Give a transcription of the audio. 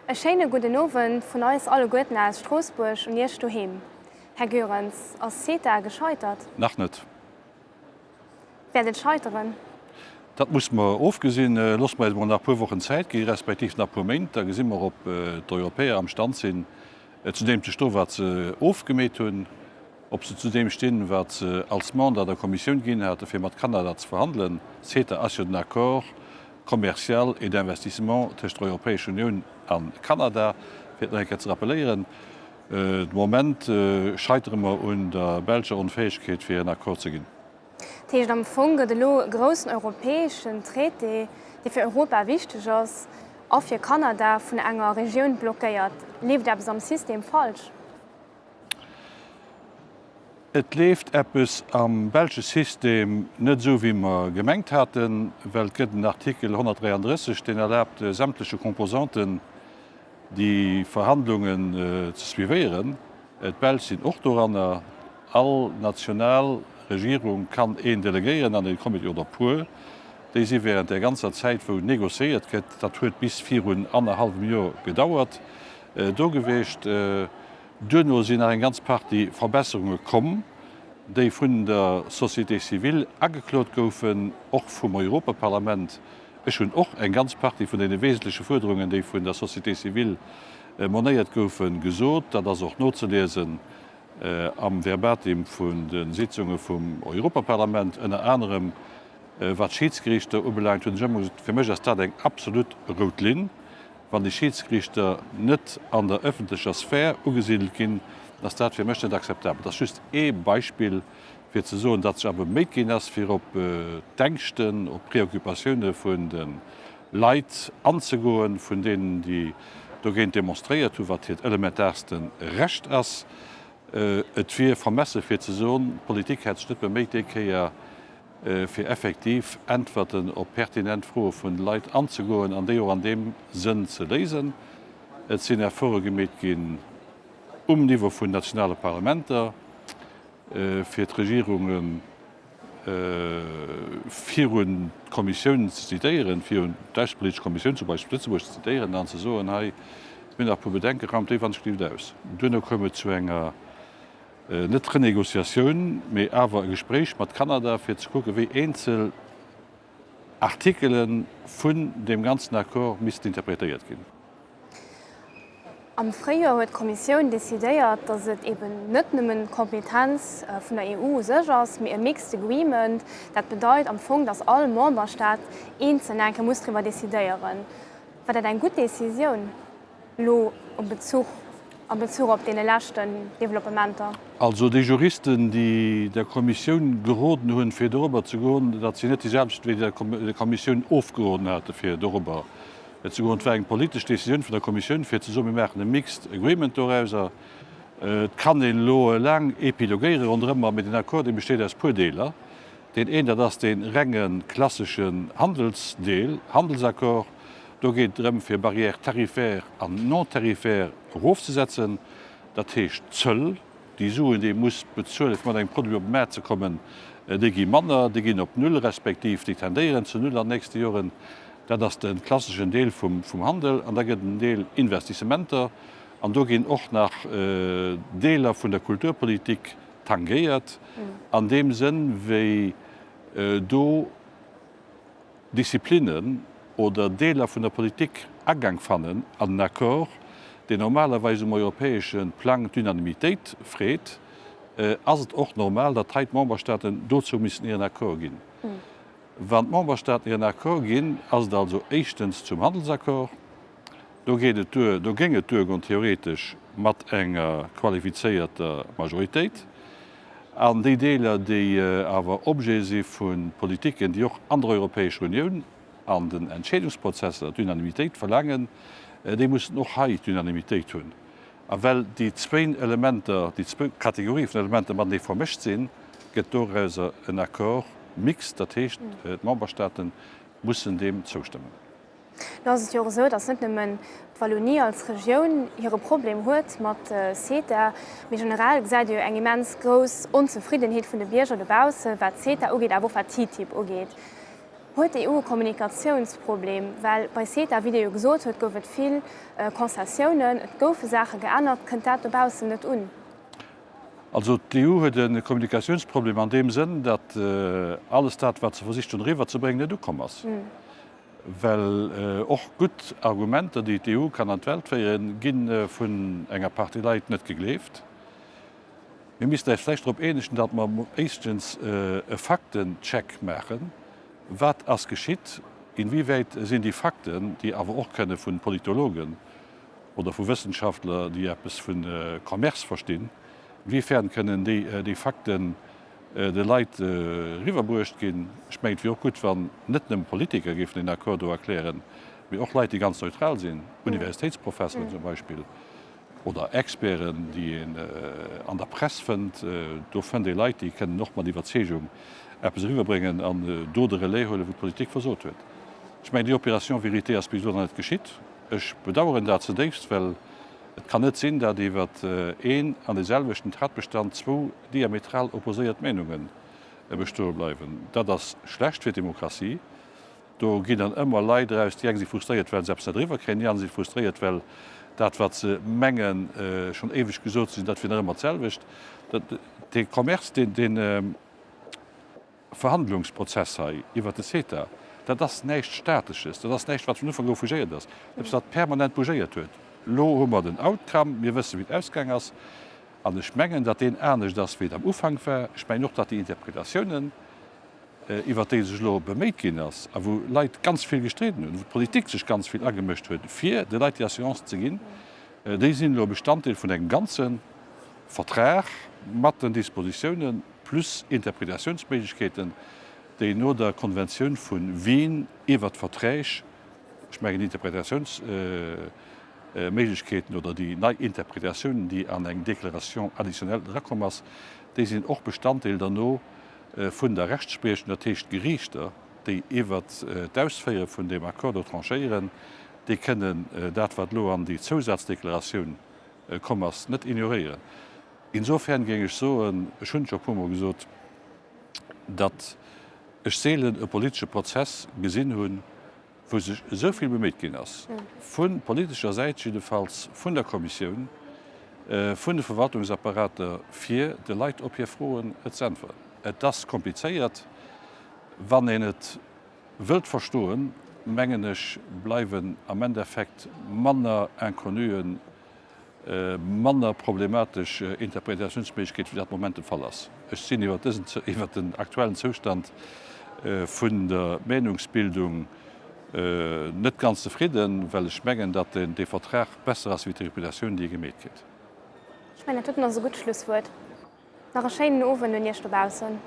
E schéine gudden Owend vun eis alleguerten aus Stroossbuerg un Iech doheem. Här Goerens, ass CETA gescheitert? Nach net. Wäert et scheiteren? Dat musse mer ofgesinn. Loosse mer eis emol nach e puer Wochen Zäit gi respektiv nach e puer Méint, da gesi mer, ob d'Europäer am Stand sinn, zu deem ze stoen, wat se ofgemeet hunn, ob se zu deem stinn, wat se als Mandat der Kommissioun ginn hate fir mat Kanada ze verhandelen. CETA ass jo den Accord commercial et d'investissement tëscht der Europäescher Unioun a Kanada, fir et nach eng Kéier ze rappeléieren. De Moment scheitere mer un der belscher Onfäegkeet, fir en Accord ze ginn. Dat heescht, am Fong gëtt elo e groussen europäeschen Traité, dee fir Europa wichteg ass a fir Kanada, vun enger Regioun blockéiert. Leeft eppes am System falsch? Et leeft eppes am belsche System net esou, wéi mer gemengt haten, well et gëtt en Artikel 133, deen erlaabt sämtleche Composanten, déi Verhandlungen ze suivéieren. D'Belsch sinn och doranner. All national Regierung kann een delegéieren an ee Comité oder puer. Déi si während där ganzer Zäit, wou négociéiert gëtt, dat huet bis virun annerhallwem Joer gedauert, do gewiescht. Duerno sinn nach eng ganz Partie Verbesserunge komm, déi vun der Société civile ageklot goufen, och vum Europaparlament. Ech hunn och eng ganz Partie vun deene wesentleche Fuerderungen, déi vun der Société civile monéiert goufen, gesot. Dat ass och nozeliesen am Verbatim vun de Sitzunge vum Europaparlament. Ënner anerem wat d'Schiedsgeriichter ubelaangt, hunn ech ëmmer gesot, fir mech ass dat eng absolut rout Linn. Wann déi Schiedsgeriichter net an der öffentlecher Sphär ugesidelt ginn, ass dat fir mech net akzeptabel. Dat ass just ee Beispill, fir ze soen, datt sech awer beméit ginn ass, fir op d'Ängschten, op d'Préoccupatioune vun de Leit anzegoen, vun deenen, déi dogéint demonstréiert hunn, wat hiert elementaarste Recht ass. Et wier vermesse fir ze soen, d'Politik hätt sech net beméit, déi Kéier fir effektiv Äntwerten op pertinent Froe vun de Leit anzegoen an déi och an deem Sënn ze léisen. Et sinn Efforte gemeet ginn um Niveau vun nationale Parlamenter, fir d'Regierunge virun d'Kommissioun ze zitéieren, virun d'aussepolitesch Kommissioun zum Beispill zu Lëtzebuerg ze zitéieren an ze soen, hei, mir hunn nach e puer Bedenken, raumt déi wann-ech-gelift aus. Duerno koum et zu enger, net Renegociatioun, mee awer e Gespréich mat Kanada, fir ze kucken, wéi eenzel Artikele vun deem ganzen Accord missten interpretéiert ginn. Am Fréijoer huet d'Kommissioun decidéiert, datt et eben net nëmmen d'Kompetenz vun der EU u sech ass, mee e mixed agreement. Dat bedeit am Fong, datt all Memberstaat eenzel nach eng Kéier muss driwwer decidéieren. War dat eng gutt Decisioun elo am Bezuch, am Bezuch op deene leschten Developpementer? Also déi Juristen, déi der Kommissioun geroden hunn, fir dorobber ze goen, dat sinn net déi selwecht, déi der Kommissioun ofgeroden hate fir dorobber Et ze goen. Et war eng politesch Décisioun vun der Kommissioun, fir ze soen, mir maachen e mixed agreement dorauser. Et kann een elo laang épilogéiere ronderëmmer, mee den Accord, dee besteet aus puer Deeler. Deen een, dat ass dee renge klasseschen Handelsdeel, Handelsaccord. Do geet et drëm, fir Barrières tarifaires an non tarifaires erofzesetzen, dat heescht Zöll. Déi Suen, déi ee muss bezuelen, fir mat engem Produit op de Maart ze kommen, déi gi manner, déi ginn op Null, respektiv déi tendéieren zu Null an den nächste Joren. Dat ass de klasseschen Deel vum Handel. An da gëtt et en Deel Investissementer. An do ginn och nach Deeler vun der Kulturpolitik tangéiert, an deem Sënn, wéi do Disziplinnen oder Deeler vun der Politik Agank fannen an en Accord, deen normalerweis um europäesche Plang d'Unanimitéit freet, ass et och normal, datt hei d'Memberstaaten dozou missten hiren Accord ginn. Wann d'Memberstaaten hiren Accord ginn, ass et also éischtens zum Handelsaccord, Do geet et duer, do géing et duergoen theoretesch mat enger qualifizéierter Majoritéit. An déi Deeler, déi awer Objet si vu Politiken, déi och an der Europäescher Unioun an den Entscheedungsprozesser d'Unanimitéit verlaangen, déi mussen och hei d'Unanimitéit hunn. A well déi zwéin Elementer, déi zwou Kategorië vun Elementer matenee vermëscht sinn, gëtt dorauser en Accord mixte, dat heescht, d'Memberstaaten mussen deem zoustëmmen. Lo ass et jo och esou, datt net nëmmen d'Wallonie als Regioun hire Problem huet mat CETA, mee generell gesäit ee jo eng immens grouss Onzefriddenheet vun de Bierger dobausse wat CETA ugeet, awer och wat TTIP ugeet. Huet d'EU e Kommunikatiounsproblem? Well bei CETA, wéi Dir jo gesot hutt, gouf et vill Concessiounen, et goufe Saache geännert. Kënnt dat dobaussen net un? Also d'EU huet e Kommunikatiounsproblem an deem Sënn, datt alles dat, wat se versicht hunn eriwwerzebréngen, net ukomm ass. Well och gutt Argumenter, déi d'EU kann an d'Welt féieren, gi vun enger Partie Leit net gegleeft. Mir missten eis vläicht drop eenegen, datt mer éischtens e Faktencheck maachen, Wat ass geschitt? Inwiewäit sinn déi Fakten, déi awer och kënne vu Politologen oder vu Wëssenschaftler, déi eppes vu Commerce verstinn, inwiefern kënnen déi Fakten de Leit eriwwerbruecht ginn? Ech mengen, et wier och gutt, wann net nëmme Politiker géifen deen Accord do erklären, mee och Leit, déi ganz neutral sinn, Universitéitsprofesseren zum Beispill oder Experten, déi een an der Press fënnt. Do fënnt ee Leit, déi kënnen och mat Iwwerzeegung eppes eriwwerbréngen an do de Relais huelen, wou d'Politik versot huet. Ech mengen, déi Opération vérité ass bis elo nach net geschitt. Ech bedauern dat zudéifst, well et kann net sinn, datt iwwer een an dee selwechten Tatbestand zwou diametral opposéiert Meenunge bestoe bleiwen. Dat ass schlecht fir d'Demokratie. Do ginn dann ëmmer Leit eraus, déi eng si frustréiert, well se eppes net eriwwer kréien, déi aner si frustréiert, well dat, wat se mengen, schonn éiweg gesot ze sinn, dat wier nach ëmmer d'selwecht. Dee Commerce, deen. Verhandlungsprozess hei iwwert de CETA, dat ass näischt Statesches, dat ass näischt, wat vun Ufank u bougéiert ass, eppes, wat permanent bougéiert huet. Elo hu mer den Outcome, mir wëssen, wéi et ausgaang ass, an ech mengen, datt deen anescht ass, wéi et am Ufank war. Ech mengen och, datt déi Interpretatiounen, iwwert déi sech elo beméit ginn ass a wou Leit ganz vill gestriden hunn, wou d'Politik sech ganz vill agemëscht huet, fir de Leit déi Assurance ze ginn, déi sinn elo Bestanddeel vun engem ganze Vertrag mat den Dispositiounen, plus Interpretatiounsméiglechkeeten, déi no der Konventioun vu Wien iwwert d'Verträg, ech mengen Interpretatiounsméiglechkeeten oder déi nei Interpretatiounen, déi an eng Déclaration additionnelle erakomm ass, déi sinn och Bestanddeel derno vun der Rechtspriechung, dat heescht d'Geriichter, déi iwwert d'Ausféiere vun deem Accord do tranchéieren, déi kënnen dat, wat elo an déi Zousazdeklaratioun komm ass, net ignoréieren. Insofern géing ech soen, ech hunn et scho e puermol gesot, datt ech seelen e politesche Prozess gesinn hunn, wou sech esou vill beméit ginn ass, vu politescher Säit jiddefalls, vun der Kommissioun, vun de Verwaltungsapparater, fir de Leit op hir Froen ze äntweren. Et ass komplizéiert. Wann een et wëllt verstoen, mengen ech, bleiwen am Endeffekt manner Inconnuen manner problematesch Interpretatiounsméiglechkeet, wéi dat de Moment de Fall ass. Ech sinn iwwer dësen, iwwer den aktuellen Zoustand vun der Meenungsbildung net ganz zefridden, well ech mengen, datt dee Vertrag besser ass wéi d'Reputatioun, déi e gemeet kritt. Ech mengen, dat doten ass e gutt Schlusswuert. Nach e schéinen Owend un Iech dobaussen.